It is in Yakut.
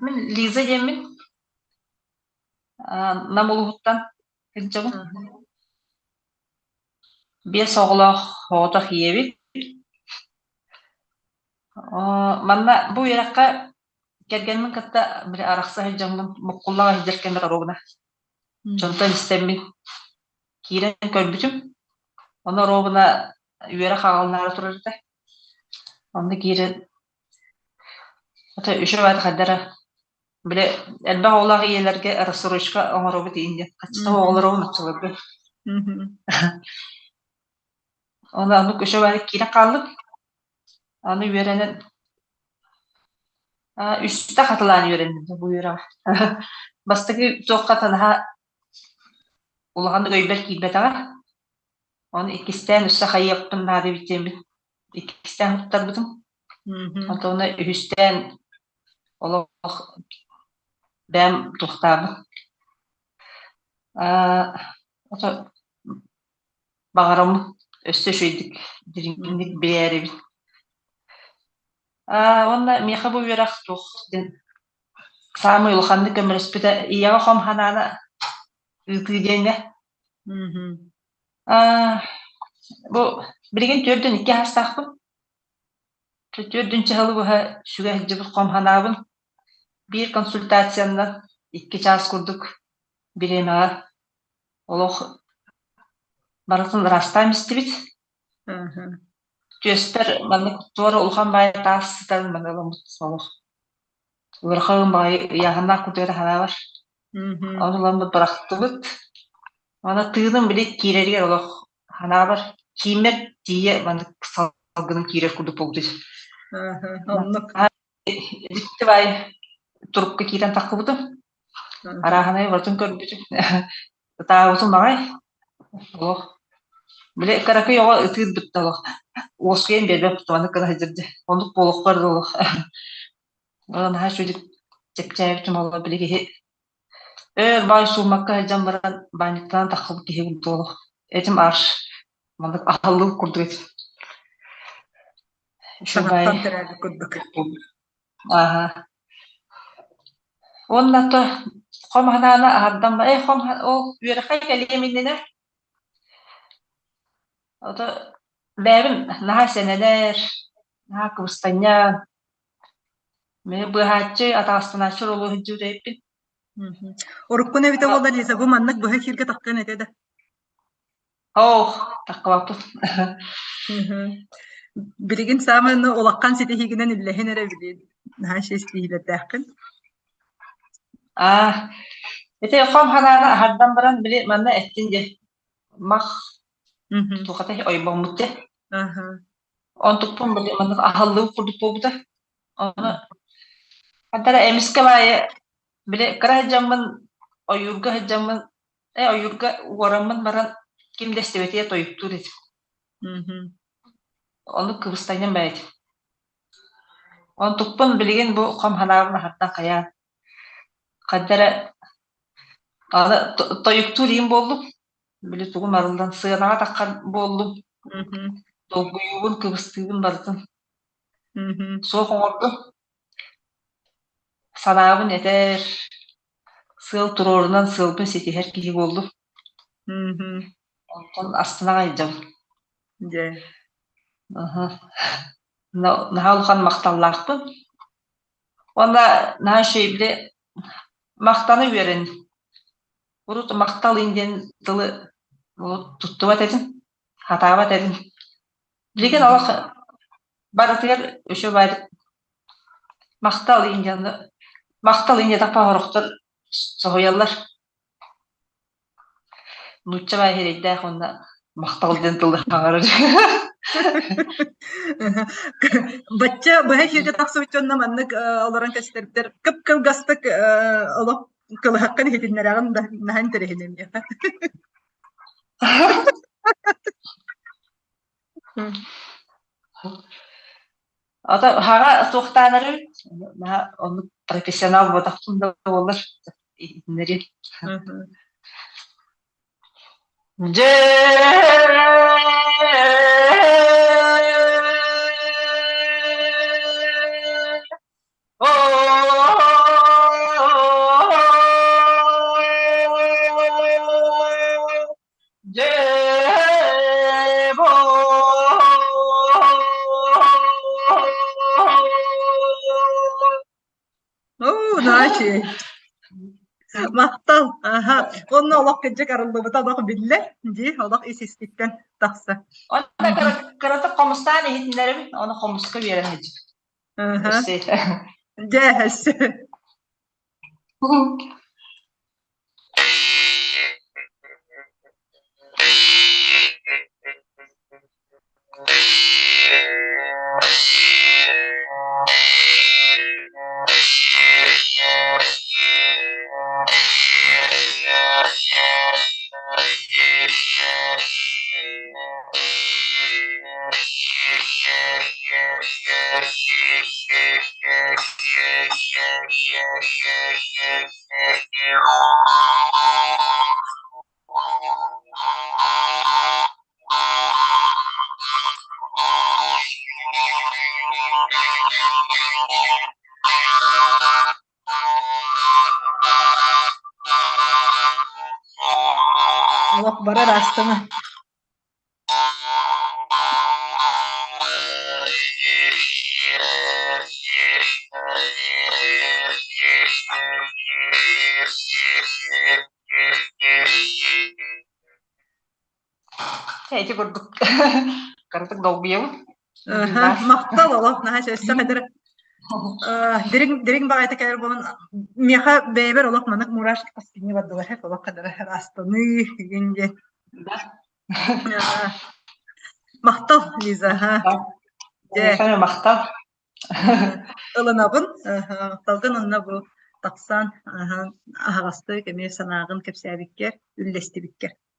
Мин Лиза диэммин, Нам улууһуттан сылдьабын. Биэс оҕолоох оҕотох ийэбит. Манна бу үөрэххэ кэргэммин кытта били арахса сылдьаммын буккуллаҕа сылдьар кэммэр оруобуна дьонтон истэммин киирэн көрбүтүм. Ону оруобуна үөрэх аҕалынаары турар этэ. Онно киирэн Үчүгэй аата хайдах эрэ били элбэх оҕолоох ийэлэргэ рассрочка оҥоробут иин диэн хаччыта оҕолоробун оччолорго Ону оннук үчүгэй аата киирэн хааллым. Аны үөрэнэн үстэ хатылаан үөрэнним бу үөрэҕи. Бастакы туохха наһаа улаханнык өйбөр киирбэтэҕэ. Ону иккистээн өссө хайыахпын наада эбит диэммин иккистээн туттарбытым. Онтон үһүстээн олох бэйэм туохтаабын ото баҕараммын өссө үчүгэйдик дириҥник билээрибин. Уонна миэхэ бу үөрэх туох диэн саамай улаханнык көмөлөспүтэ ийэҕэ хом санааны ыытыы диэҥҥэ. Бу билигин 42 саастаахпын. Төрдүнчү сылы быһа сүгэ сылдьыбыт хом санаабын биир консультацияннан 2 чаас курдук бириэмэҕэ олох барытын ыраастаан истибит. Түөспэр маннык туора улахан баайы таас сытарын маны ыламмыт олох ыарахан баҕайы ыйааһыннаах курдук эрэ санаабар. Ону ыламмыт бырахтыбыт. Аны тыыным били киирэригэр олох санаабар кииммэр тиийэ маннык салгыным киирэр курдук буолбут. Оннук. Дьикти баай турукка киирэн таххыбытым. Арааһынай барытын көрбүтүм. Ытаабытым аҕай. Олох. Били кыракый оҕо ытыыр бытта олох. Уоскуйан биэрбэт маннык гына сылдьар дии. Оннук буолуохпар да олох. Наһаа үчүгэй чэпчээбитим олох били киһи Өр баай сууммакка сылдьан баран баанньыктанан таххыбыт киһи курдук олох. Этим аж маннык аһыллыы курдук этим. Үчүгэй Саҥаттан төрөөбүт курдук. Ааһа. Уонна то хом ханаана аһардан э хом ол үөрэххэ кэлиэм иннинэ ото бэйэбин наһаа сэнэнэр, наһаа кыбыстанньаан, Мин быыһааччы, атаҕастанааччы оруолу сылдьыбыт эбиппин. Уруккун эбитэ буолла Лиза, бу маннык быһа эфиргэ таххан этэ да? Оох, таххыбаппын. Билигин саамай улахан ситиһиигинэн үллэһин эрэ билин. Наһаа ситиһиилэрдээххин. Аа, ити хом ханааны аһардан баран били манна эттин дьэ мах туохата ойбоммут дьэ. Онтукпун били маннык аһыллыы курдук буолбута. Ону хантара эмискэ баайы били кыра сылдьаммын ойуурга сылдьаммын э ойуурга уораммын баран ким да истибэтигэр тойуктуур этим. Ону кыбыстайным бэйэтим. Онтукпун билигин бу хом санаабын аһардан хайаан хайда эрэ аны тойуктуур иим буоллум. Били тугум арыллан сыанаҕа таххар буоллум. Долгуйуубун, кыбыстыыбын барытын суох оҥордум. Санаабын этэр, сыал туруорунан сыалбын ситиһэр киһи буоллум. Онтон астына аҕайдьабын. Дьэ. Наһаа улахан махталлаахпын. Уонна наһаа үчүгэй били махтана үөрэн Урут махтал ин диэн тылы туттубат этим, хатаабат этим. Билигин олох барытыгар үчүгэй махтал ин диэн махтал ин диэтэхпэ сорохтор соһуйаллар. Нуучча баай эрэйдээх уонна махтал диэн тылы хаҥарар. Бачча быһа эфиргэ тахсыбыт дьонно маннык олорон көстөрбүтэр кып-кылгастык олох кылыһаххын иһитиннэрэҕин да наһаа интэриэһинэй миэхэ. Ото хаҕа суохтаанарым наһаа оннук профессионал буолбатахпын да буоллар иһитиннэриэм. Дьэ Уу, наачы. Махтал. Аха. Онно олох кырдьык арыллыбыта олох биллэр. Дии, олох ис-иститтэн тахса. Онно кыратык хомустаан иһитиннэрим, ону хомуска биэрэн иһитим. Аха. Дьэ, өссө. Олох барар астына. Ити курдук кыратык долгуйабын. Махтал олох наһаа өссө хадыр дириҥ дириҥ баҕайыта кэлэр буолан миэхэ бэйэбэр олох маннык мурашки по спине бардылар олох хадыр астыныы игин диэн Махтал, Лиза. Дьэ. Махтал. Ылынабын. Махталгын онно бу тахсан аһаҕастык эмиэ санааҕын кэпсээбиккэр, үллэстибиккэр.